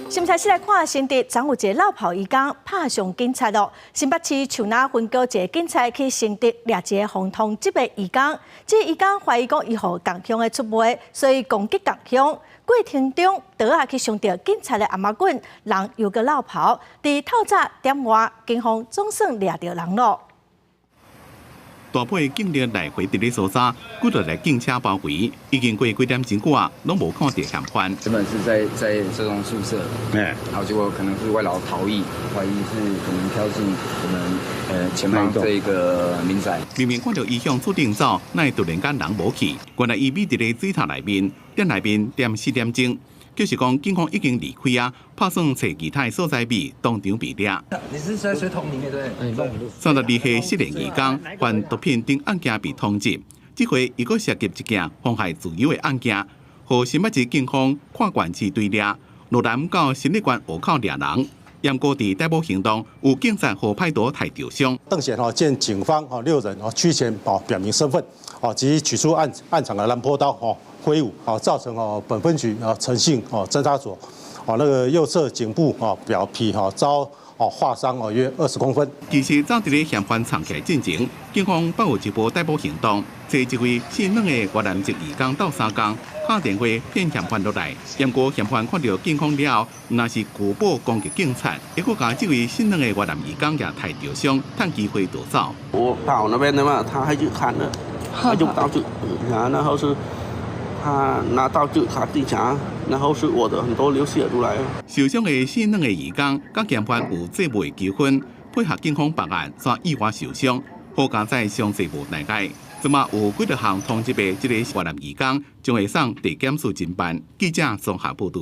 新聞先來看新竹，昨有一個落跑移工拍傷警察囉。新北市樹林分局一个警察去新竹掠一个紅通職的移工，這個移工懷疑講伊予共鄉的出賣，所以攻擊共鄉。過程中，刀仔去傷著警察的頷仔骨，人又閣落跑。佇透早點外，警方總算掠著人囉。大批警力來回佇咧搜查，幾落來警車包圍，已經過幾點鐘久啊，攏無看著嫌犯。原本是在這棟宿舍，然後結果可能是外勞逃逸，懷疑是可能跳進我們前方這個民宅。明明看著伊向厝頂走，哪會突然間人無去？原來伊覕佇咧水塔內面，店內面踮4點鐘，就是講警方已經離開啊，拍算揣其他所在位當場被掠。你是在水桶裡面對？32歲失聯移工犯毒品等案件被通緝，這回伊閣涉及一件妨害自由的案件，予新北市警方跨縣市追掠，羅南到新立縣湖口掠人。毋過佇逮捕行動有警察予歹徒刣著傷。鄧顯吼見警方吼六人哦趨前哦表明身份哦及取出案場的藍波刀哦揮舞哦造成哦本分局啊陳姓哦偵查組哦那個右側頸部哦表皮吼遭哦劃傷哦約20公分。其實早佇咧嫌犯藏起來進前，警方閣有一波逮捕行動，揣一位姓黃的越南籍移工鬥相共，敲電話騙嫌犯落來。毋過嫌犯看著警方了後，若是拒捕攻擊警察，結果共這位姓黃的越南移工也刣著傷，趁機會逃走。我跑那邊的嘛，他還去砍了，他就刀就，然後是他拿刀就砍警察，然後是我的很多流血出來。受傷的姓黃的移工，佮嫌犯有債務糾紛，配合警方辦案，煞意外受傷，好佳哉傷勢無大礙。這馬有幾多項通緝的這个越南移工，將會送地檢署偵辦。記者綜合報導。